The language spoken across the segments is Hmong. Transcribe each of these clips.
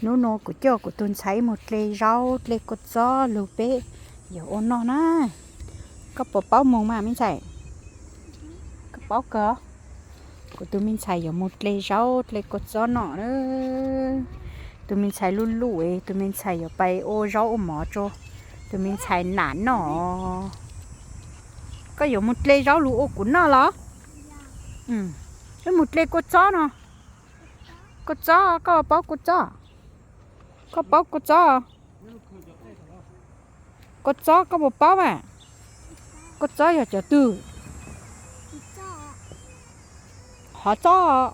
Hnub no kuv coj kuv tus ntxhais mus dle zaub dle kua txob lug peb yuav ua noj na. Koj puas paub mus mas me ntxhais? Koj paub kawg? Kuv tus me ntxhais yuav mus dle zaub dle kua txob noj na. Tus me ntxhais luj luj es tus me ntxhais yuav pais ua zaub ua mov rau tus me ntxhais nam noj. Koj yuav mus dle zaub lug ua kuv noj los? Wb mus dle kua txob no. Kua txob, koj paub kua txob? Koj paub kua txob? Kua txob koj puas paub mas? Kua txob yog cov twg? Hov txob.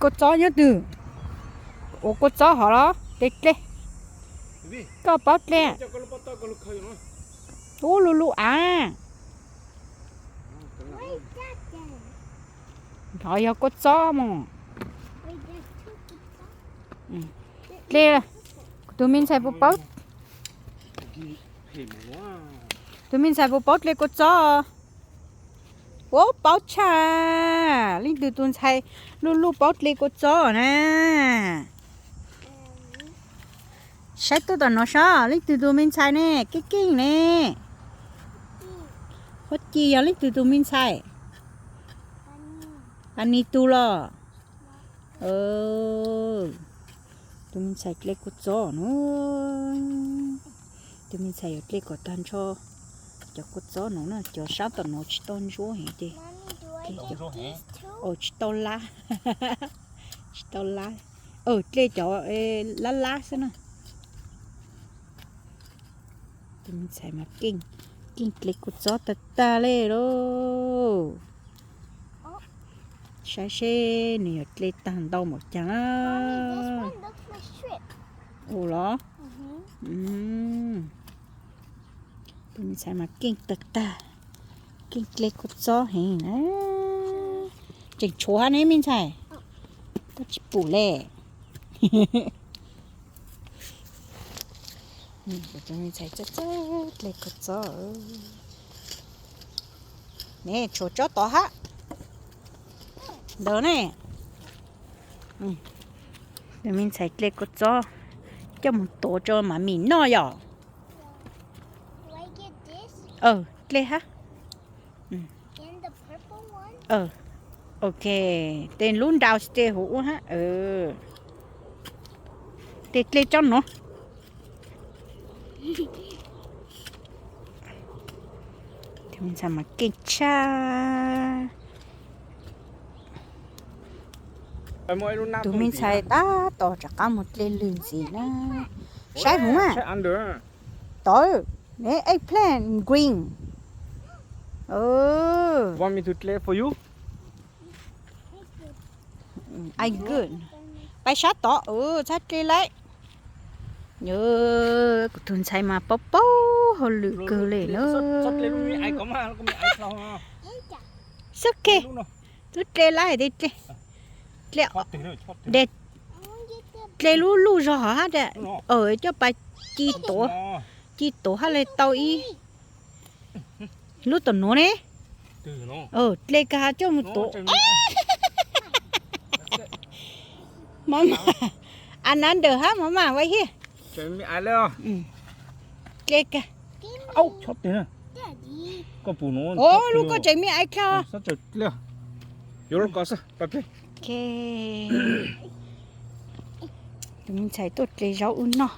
Kua txob nyob twg? Ua kua txob hov los? Dle dle. Koj paub dle? Ub, luj luj av. Hov yog kua txob mog. Dle, kuv tus me ntxhais puas paub? Tus me ntxhais puas paub dle kua txob? Ua paub tshaj. Leej twg tus ntxhais luj luj paub dle kua txob na? Saib tuaj tom no saib leej twg tus me ntxhais ne, keej keej ne. Huab Ci yog leej twg tus me ntxhais? Anis tus los? Tus me ntxhais dle kua txob no. Tus me ntxhais yuav dle kom tag nrho cov kua txob no na, cov sab tom no tsis tau ntsuab heev ces, tsis tau lab, tsis tau lab. Dle cov lab lab xwb na. Tus me ntxhais mas keej dle kua txob tag tag li lauj. Saib seb nws yuav dle tag ntau npaum cas na. Ua los? Tus me ntxhais mas keej tag tag, keej dle kua txob heev na. Tseem tshuav ne me ntxhais, koj tsis pum le. Tus me ntxhais txawj txawj dle kua txob. Ne tshuav tsob tod hab. Ntawd ne. Tus me ntxhais dle kua txob coj mus tuav rau mas mim noj yom. Dle hab. Ok, tes lub nrau tsis tes huv ua hab. Tes dle tsob no. Tus me ntxhais mas keej tshaj. Tus me ntxhais tab tom rov qab mus dle lwg ntxiv na. Saib huv mas. Tod, eggplant green. Want me to dle for you? I good. Pais sab tod, txhob dle lawm. Kuv tus ntxhais mas paub paub hauj lwm kawg li na. Xwb ke, twb dle lawm, dle, dle lub luj zog hov hab. Coj pais ci tuav, ci tuav hab li tau ib lub tom nuav ne. Dle kag coj mus tuav. Mama, another hab mama right here. Dle kag. Lub koj tseem me ais kag. Tus me ntxhais tuaj dle zaub wb noj.